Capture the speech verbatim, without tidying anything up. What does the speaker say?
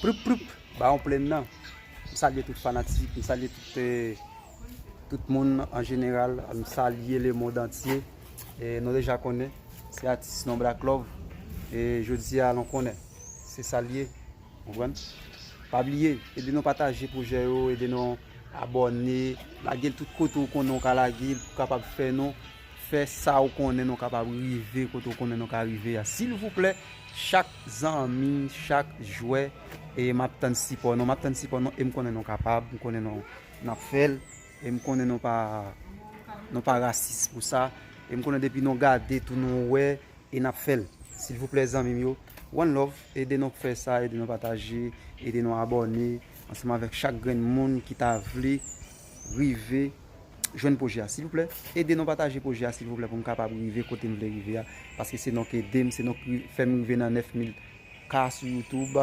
Prup, prup, ba yon plenn nan. M salye tout fanatik, m salye tout, eh, tout moun an jeneral, m salye le mond antye. E nou deja konnen, se atis non Black Love. E jodi a, nou konnen, se sa l ye. Konprann? Pa bliye, ede nou pataje pwojè yo, ede nou abòne, lage l tout kote w konnen w ka lage l pou kapab fè nou fè sa w konnen nou kapab rive kote w konnen nou ka rive a. Silvouplè, chak zanmi, chak jwè, e m ap tann sipò nou, m ap tann sipò nou, e m konnen nou kapab, m konnen nou, n ap fè l, e m konnen nou pa, nou pa rasis pou sa, e m konnen depi nou gade tou nou wè, e n ap fè l. Silvouplè, zanmi m yo, one love, ede nou fè sa, ede nou pataje, ede nou abòne, ansanm avèk chak grenn moun ki ta vle rive jwenn pwojè a. Silvouplè, ede nou pataje pwojè a, silvouplè, pou m kapab rive kote m vle rive a, paske se nou k ede m, se nou k ri- fè m rive nan nèf mil K sou YouTube,